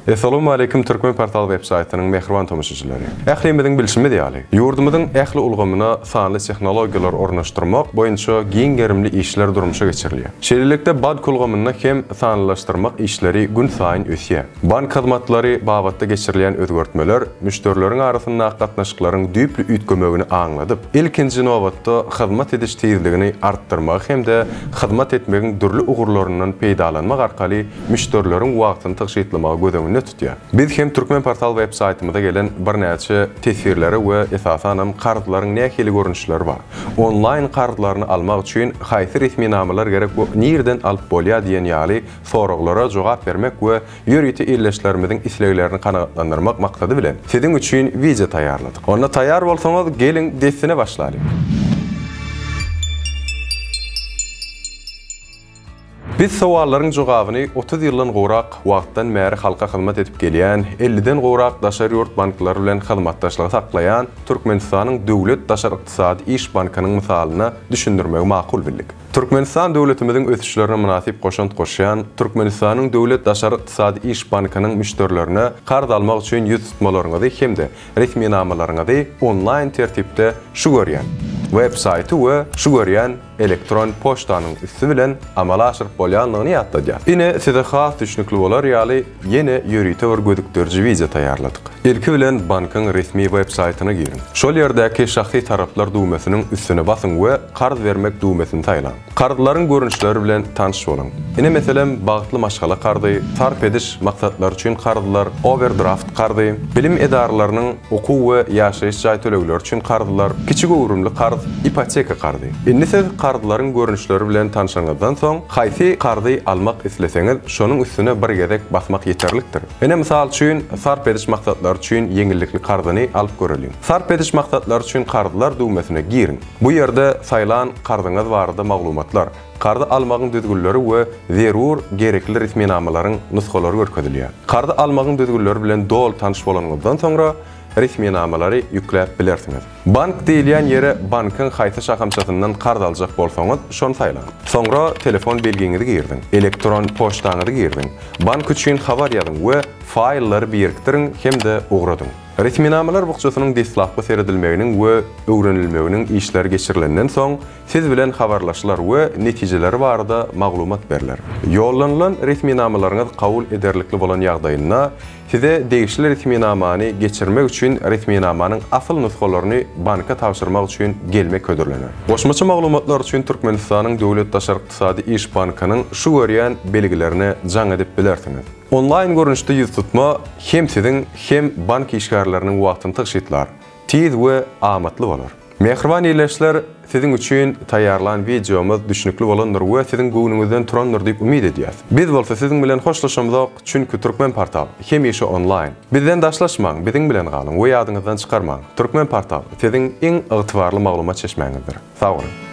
Essalawmaleýkim Türkmen Portal web saýtynyň mähriban tomaşaçylary! Ählimiziň bilşimiz ýaly, ýurdumyzyň ähli ulgamyna sanly tehnologiýalary ornaşdyrmak boýunça giň gerimli işler durmuşa geçirilýär. Şeýlelikde bank ulgamynda hem sanlylaşdyrmak işleri günsaýyn ösýär. Bank hyzmatlary babatda geçirilýän özgertmeler müşderileriň arasyndaky gatnaşyklaryň düýpli üýtgemegini aňladyp, ilkinji nobatda hyzmat ediş tizligini artdyrmagy hem-de hyzmat etmegiň dürli ugurlaryndan peýdalanmak arkaly müşderileriň wagtyny tygşytlamagy göz öňünde tutýar. Biz hem Türkmenportal web saýtymyza gelen birnäçe teswirlere we esasanam karzlaryň nähili görnüşleri bar, onlaýn karzlaryny almak üçin haýsy resminamalar gerek we nirden alyp bolýar diýen ýaly soraglara jogap bermek we ýörite ildeşlerimiziň isleglerini kanagatlandyrmak maksady bilen siziň üçin wideo taýýarladyk. Onda taýýar bolsaňyz geliň dessine başlalyň. Biz sowallaryň jogabyny 30 ýyldan gowrak wagtdan bäri halka hyzmat edip gelýän, elliden gowrak daşary ýurt banklary bilen hyzmatdaşlygy saklaýan Türkmenistanyň Döwlet daşary ykdysady iş bankynyň mysalynda düşündirmegi makul bildik. Türkmenistan döwletimiziň ösüşlerine mynasyp goşant goşýan Türkmenistanyň Döwlet daşary ykdysady iş bankynyň müşderilerine karz almak üçin ýüz tutmalaryňyzy hem-de resminamalaryňyzy onlaýn tertipde şu görýän web saýty we şu görýän elektron poçtanyň üsti bilen amala aşyryp bolýandygyny ýatladýar. Ine, size has düşnükli bolar ýaly ýene ýörite bir gözükdiriji wideo taýýarladyk. Ilki bilen bankyň resmi web saýtyna giriň. Şol ýerdäki Şahsy taraplar düwmesiniň üstüne basyň we Karz bermek düwmesini saýlaň. Karzlaryň görnüşleri bilen tanyş boluň. Ine meselem, Bagtly maşgala karzy, Sarp ediş maksatlary üçin karzlar, Owerdraft karzy, Bilim edaralarynyň okuw we ýaşaýyş jaý tölegleri üçin karzlar, Kiçi göwrümli karz, Ipoteka karzy. Indi siz karzlaryň görnüşleri bilen tanşanyňyzdan soň, haýsy karzy almak isleseňiz, şonuň üstüne bir gezek basmak ýeterlikdir. Ine, mysal üçin, sarp ediş maksatlary üçin ýeňillikli karzyny alyp göreliň. Sarp ediş maksatlary üçin karzlar düwmesine giriň. Bu ýerde saýlan karzyňyz barada maglumatlar, karzy almagyň düzgünleri we zerur gerekli resminamalaryň nusgalary görkezilýär. Karzy almagyň düzgünleri bilen doly tanyş bolanyňyzdan soňra, resminamalary ýükläp bilersiňiz. Bank diýilýän ýere bankyň haýsy şahamçasyndan karz aljak bolsaňyz, şony saýlaň. Soňra telefon belgiňizi giriziň, elektron poçtaňyzy giriziň, bank üçin habar ýazyň we faýllary birikdiriň hem-de ugradyň. Resminamalar bukjasynyň deslapky seredilmeginiň we öwrenilmeginiň işleri geçirilenden soň, siz bilen habarlaşylar we netijeleri barada maglumat berler. Ýollanylan resminamalaryňyz kabul ederlikli bolan ýagdaýynda, size degişli resminamany geçirmek üçin resminamanyň asyl nusgalaryny banka tabşyrmak üçin gelmek hödürlener. Goşmaça maglumatlar üçin Türkmenistanyň Döwlet daşary ykdysady iş bankynyň şu görýän belgilerine jaň edip bilersiňiz. Onlaýn görnüşde ýüztutma hem siziň, hem bank işgärleriniň wagtyny tygşytlar, tiz we amatly bolar. Mähriban ildeşler, siziň üçin taýýarlan wideomyz düşnükli bolandyr we siziň göwnüňizden turandyr diýip umyt edýäs. Biz bolsa siziň bilen hoşlaşamzok, çünki Türkmenportal hemişe onlaýn. Bizden daşlaşmaň, biziň bilen galyň we ýadyňyzdan çykarmaň, Türkmenportal siziň iň ygtybarly maglumat çeşmäňizdir. Sag boluň!